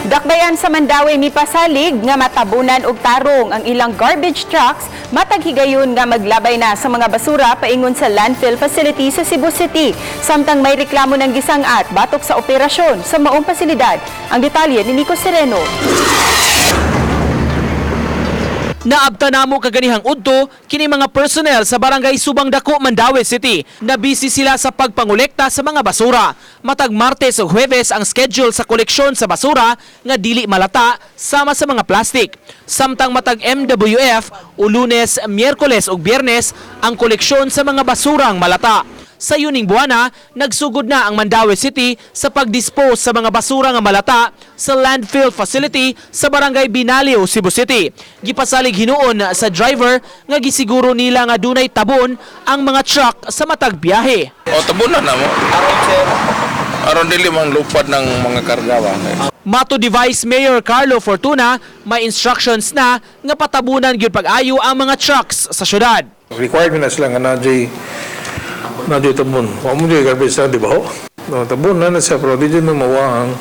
Dakbayan sa Mandaue mipasalig nga matabunan og tarong ang ilang garbage trucks matag higayon nga maglabay na sa mga basura paingon sa landfill facility sa Cebu City. Samtang may reklamo ng gisang-at batok sa operasyon sa maong pasilidad. Ang detalye ni Nico Sereno. Naabta namo kaganihang udto kini mga personnel sa Barangay Subang Dako, Mandaue City. Na busy sila sa pagpangolekta sa mga basura. Matag Martes ug Huwebes ang schedule sa koleksyon sa basura nga dili malata sama sa mga plastic. Samtang matag MWF o Lunes, Miyerkules ug Biyernes ang koleksyon sa mga basurang malata. Sa yuning buwana, nagsugod na ang Mandaue City sa pagdispose sa mga basura nga malata sa landfill facility sa Barangay Binaliw, Cebu City. Gipasalig hinuon sa driver nga gisiguro nila nga dunay tabon ang mga truck sa matag biyahe. O, tabunan na mo. Aron dili man lupad ng mga karga ba. Matud ni Vice Mayor Carlo Fortuna, may instructions na nga patabunan gyud pag-ayo ang mga trucks sa syudad. Required na sila nga naadyo'y tabon. Wa mo dyo'y garbage na di baho. No, tabon na na siya pero di dyan mo mawa ang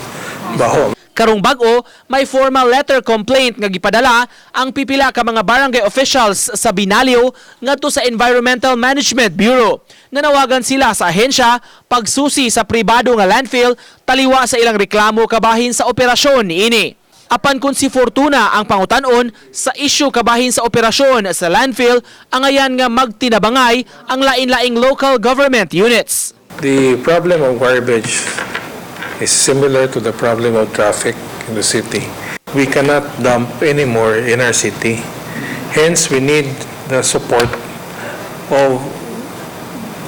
baho. Karong bag-o, may formal letter complaint nga gipadala ang pipila ka mga barangay officials sa Binaliw ngadto sa Environmental Management Bureau. Nanawagan sila sa ahensya pagsusi sa pribado nga landfill taliwa sa ilang reklamo kabahin sa operasyon niini. Apan kung si Fortuna ang pangutan-on sa issue kabahin sa operasyon sa landfill, angayan nga magtinabangay ang lain-laing local government units. The problem of garbage is similar to the problem of traffic in the city. We cannot dump anymore in our city. Hence, we need the support of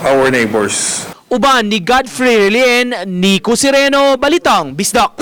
our neighbors. Uban ni Godfrey Relien, Nico Sireno, Balitang Bisdak.